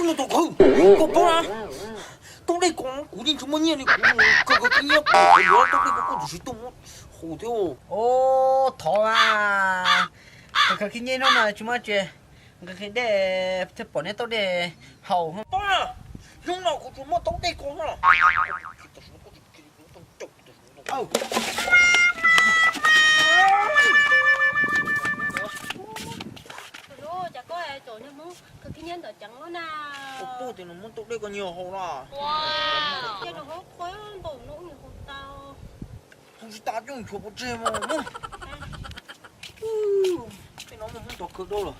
Zoo tus khaws, koj paub na, tau dej ko kuv yeej tsis muaj nyiaj li, kuv mus khaws khawv khib nyiab kuv yuav tau dej ko koj tsis tuaj muab haus thiab. Ub, thov mas, khaws khib nyiab no mas tsis muaj tsi, nqa khib dej thiaj pom neb tau dej haus. Paub na, hnub no kuv tsuas muab tau dej ko na. Cas koj tseem muab khaws khib nyiab ntawm ceev lawm na? Koj paub tias nws muab tau dej ko nyiag haus na. Ces nws haus qhua ntau no nws haus tau. Haus tsis tas coj tshuav pov tseg mas. Tej no muaj hmoob tov khaws dua lawm.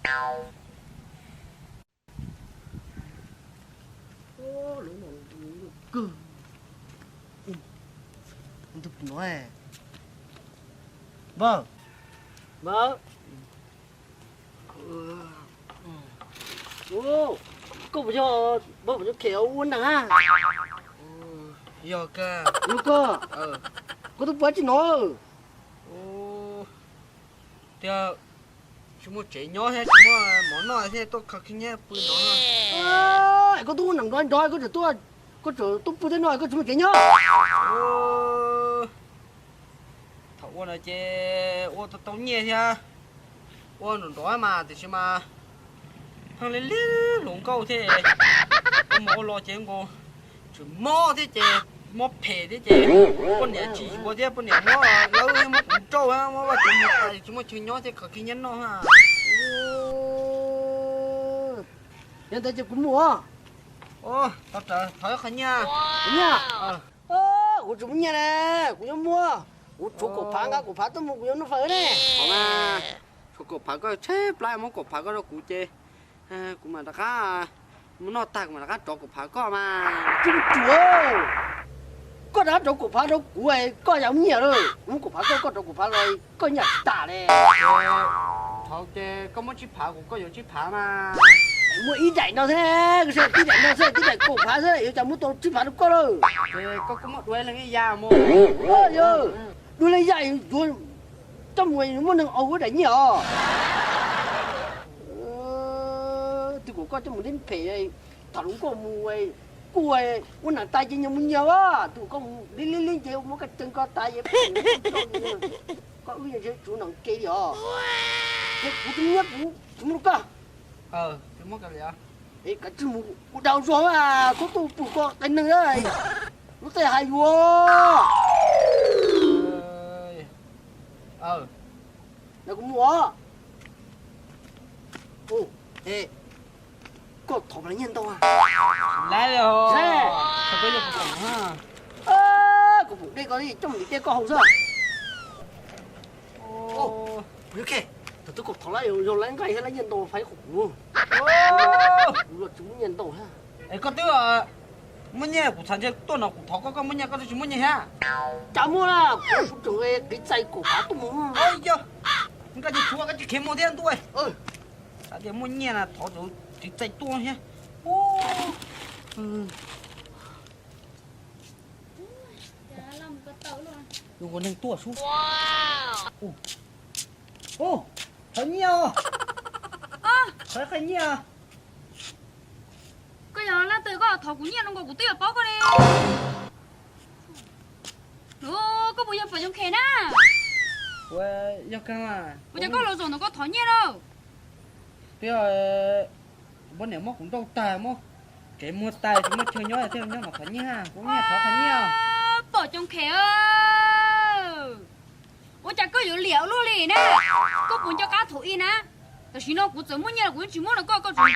Lawv no kawg. Tus no, npawg, npawg, koj puas yog npawg Pov Coob Khem ua neeg a? Yog kawg. Yog koj, koj twb pw dab tsi no? Tiag, tsis muaj tsev nyob thiab tsis muaj mov noj thiab tuaj khaws khib nyiab pw no. Koj twb ua neeg nrov nrov koj tseem tuaj, koj tseem tuaj pw thiab no koj tsis muaj tsev nyob. Thaum ua no ces ua tau tau nyiaj thiab, ua nrov nrov mas tiam sis mas pheej liab liab hluas nkauj thiab. Ua mus ua los ces nkaus tsis mob thiab ces mob phem thiab ces poj niam tsis yuav thiab poj niam muab lawv muab kuv rauj muab vaj tsev mus tas tsis muaj chaw nyob thiab khaws khib nyiab noj. Yog ntawd ces kuv mus. Thov qhov nyiaj. Nyiaj? Kuv tsis muaj nyiaj na, kuv yuav muaj. Kuv tshuav kaum phav nqa kaum phav tuaj mus kuv yuav noj fawm ne. Tshuav kaum phav koj tshaib plab muab kaum phav koj rau kuv ces kuv mam rov qab mus noj tag kuv mam rov qab rov kaum phav koj mas. Tsis tsuav, koj rov qab rov kaum phav rau kuv, koj yam muaj nyiaj lawm, kuv muab kaum phav koj, koj rov kaum phav los koj nyiaj tsis tas li. Thov ces koj muab tsib phav kuv koj yuav tsib phav mas. Muaj ib daim no thiab, tib daim no xwb, tib daim kaum phav xwb, yuav cas muab tau tsib phav rau koj lawm. Koj, koj muab dua leej ib yam mus. Yog dua leej ib yam yuav coj mus muaj neeg ua daim nyiaj os. Twb kom koj coj mus liab phem, tham hluas nkauj mus kuj ua neeg tas ces nyias mus nyias as, twb kom koj mus liab liab liab ces muab koj tseev koj tas es koj wb yeej tsis tsum neeg ke li os. Ces kuv tsis muaj nyiaj kuv tsis muaj rau koj. Kav tsij mus ua dau zog, koj tuaj pw koj qias neeg lub txaj hais yuav. Na kuv mus os. Koj thov nyiaj ntau. Kuv pum dej ko coj mus ntim dej koj haus xwb. Kuv yuav khe, thaum twg koj thov lawm yog lawv nqaij thiab lawv nyiaj ntau fais qhov kuv, kuv los tsis muaj nyiaj ntau thiab. Es koj twb muaj nyiaj kuv txhais ntshe tuaj no kuv thov koj, koj muaj nyiaj koj twb tsis muaj nyiaj thiab. Cas muaj na, kuv tseem qiv txais kaum phav tuaj mus. Yog, koj tsis tshuav koj tsis khiav mus thiab ntuj. Xav tias muaj nyiaj na thov qiv txais tuaj thiab. Yuav ua neeg tuaj sub. Thov nyiaj os. Thov qhov nyiaj. Koj yog leej twg koj thov kuv nyiaj no nkaus kuv twb yuav paub koj li. Koj puas yog Pov Coob Khem na? Ua, yog kawg. Ua cas koj los zaum ntawm koj thov nyiaj lauj? Twb yog poj niam muab kuv nrauj tag, muab kev muag tag, tsis muaj chaw nyob thiaj nyob no thov nyiaj, kuv nyiaj thov qhov nyiaj. Pov Coob Khem, ua cas koj yuav liam ua luaj li na? Koj puas nco qab thaum ub na? Tam sim no kuv txawm muaj nyiaj los kuv yeej tsis muab rau koj, koj tseem nco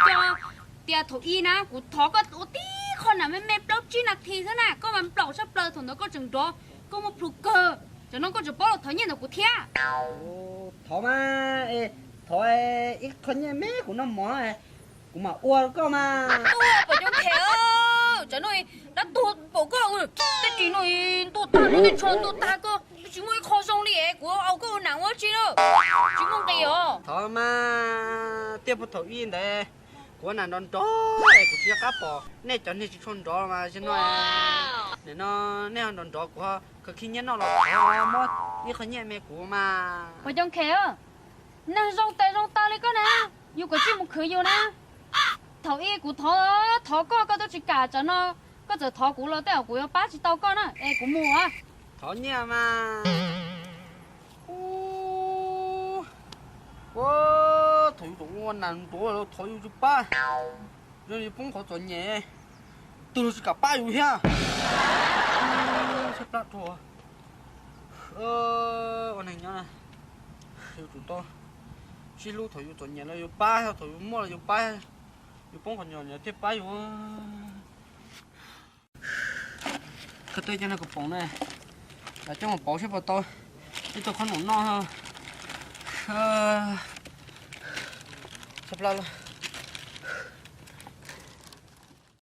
tias thaum ub na kuv thov koj ua tib qho nas me me plaub tsib nas this xwb na, koj mas nplaum tshaj plaws, thaum ntawd koj tseem nrov, koj muaj plhus kawg, tsam no koj tseem paub los thov nyiaj ntawm kuv thiab. Thov mas, thov ib qho nyiaj me kuv noj mov, kuv mam ua rau koj mas. Ua pom cov khe, tsam no dab tuag pom koj, tej ris no ntuag tag, tej tsho ntuag tag, koj tsis muaj ib qho zoo li es kuv au koj ua nas ua tsi lawm, tsis muaj nqis os. Thov mas, tiaj puag thaum ub ntawd kuv ua nas nrov nrov es kuv tsis nco qab pom nej cov niag tsis tshua nrov mas, zaum no, nim no nej ho nrov nrov kuv ho khwv khib nyiaj noj los thov muab ib qho nyiaj me kuv mas. Pom cov khe, neeg zoo tes zoo taw li koj na, yus kom tsij mus khwv yus na. Thaum ub kuv thov, thov koj, koj twb tsis kam, tsam no koj txawm thov kuv los tej zaum kuv yuav pab tsis tau koj na, es kuv mus. Thov nyiaj mas. Ua, thaum yus tseem ua nas nrov los thov yus tsis pab, zoo li poob qhov txom nyem, twg los tsis kam pab yus thiab. Tshaj plab rau, ua neeg nyob na, yus tsum tau sib hlub, thaum yus txom nyem los yus pab, thaum yus muaj los yus pab, yus poob qhov txom nyem thiaj pab yus. Koj twb coj no kuv pom na, lam coj mus pauv saib puas tau ib tug qhob noom noj. Tshaj plab lawm.